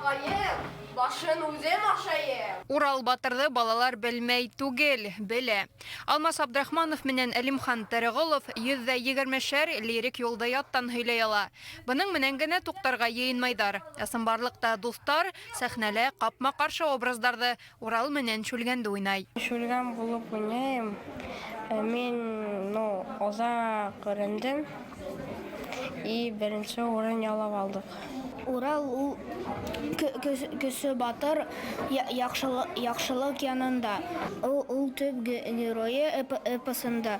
Ағайым, башын үзем ашайым. Урал батырҙы балалар белмәй түгел, белә. Алмас Абдрахманов менән Әлимхан Тереғолов 120-шәр лирик юлды яттан һөйләй ала. Бының менән генә туҡтарға йыйынмайҙар. Ысынбарлыҡта дуҫтар сәхнәлә ҡапма-ҡаршы образдарҙы Урал менән Шүлгәнде уйнай. Шүлгән булып уйнайым. Мин, ну, оҙаҡ өйрәндем и беренсе урын яулап алдыҡ. Урал ул көсө батыр, яҡшылыҡ янында. Ул төп геройы эпосында.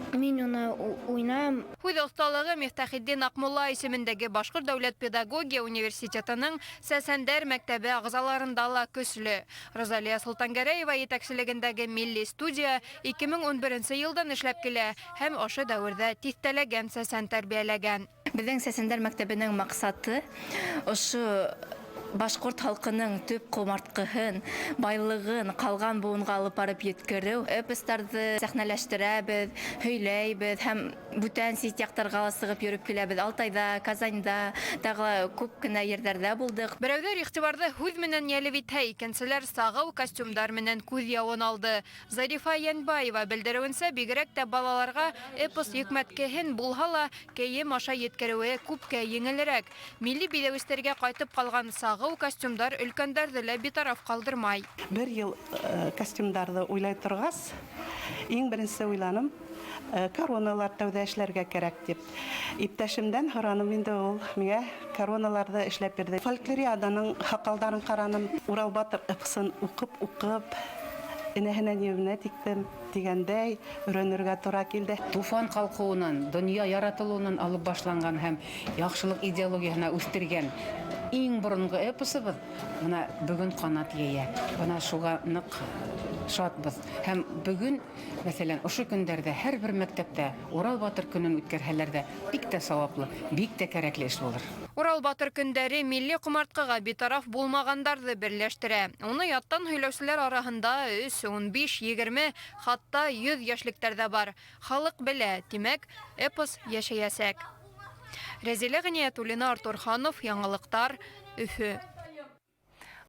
Мин уны уйнайым. Һүҙ оҫталығы Мифтахетдин Аҡмулла исемендәге Башҡорт дәүләт педагогия университетының Сәсәндәр мәктәбе ағзаларында ла көслө. Розалия Солтангәрәева етәкселегендәге милли студия 2011 йылдан эшләп килә һәм ошо дәүерҙә тиҫтәләгән сәсән тәрбиәләгән. Беҙҙең Сәсәндәр мәктәбенең маҡсаты ошо башҡорт халҡының төп ҡомартҡыһын, байлығын ҡалған быуынға алып барып еткереү. Эпостарҙы сәхнәләштерәбеҙ, һөйләйбеҙ һәм бүтән сит яҡтарға ла сығып йөрөп киләбеҙ. Алтайҙа, Казаньда, тағы ла күп кенә ерҙәрҙә булдыҡ. Берәүҙәр иғтибарҙы һүҙ менән йәлеп итһә, икенселәр сағыу костюмдар менән күҙ яуын алды. Зарифа Йәнбаева белдереүенсә, бигерәк тә балаларға эпос йөкмәткеһен булһа ла кейем аша еткереүе күпкә еңелерәк. Милли биҙәүестәргә ҡайтып ҡалған сағыу костюмдар өлкәндәрҙе лә битараф ҡалдырмай. Бер йыл костюмдарҙы уйлай торғас, иң беренсе уйланым, короналар тәүҙә эшләргә кәрәк тип. Иптәшемдән һораным инде, ул миңә короналарҙы эшләп бирҙе. Фольклориаданың һаҡалдарын ҡараным, Урал батыр эпосын уҡып-уҡып, энәһенән ебенә тиктем тигәндәй өйрәнергә тура килде. Туфан ҡалҡыуынан, донъя яратылыуынан алып башланған һәм яҡшылыҡ идеологияһына үҫтергән иң боронғо эпосыбыҙ бына бөгөн ҡанат йәйә. Бына шуға ныҡ шатбыҙ. Һәм бөгөн, мәҫәлән, ошо көндәрҙә һәр бер мәктәптә Урал батыр көнөн үткәрһәләр ҙә бик тә сауаплы, бик тә кәрәкле эш булыр. Урал батыр көндәре милли ҡомартҡыға битараф булмағандарҙы берләштерә. Уны яттан һөйләүселәр араһында 3, 15, 20, хатта 100 йәшлектәр ҙә бар. Халыҡ белә, тимәк, эпос йәшәйәсәк. Рәзилә Ғиниәтуллина, Артур Ханов, Яңылыҡтар, Өфө.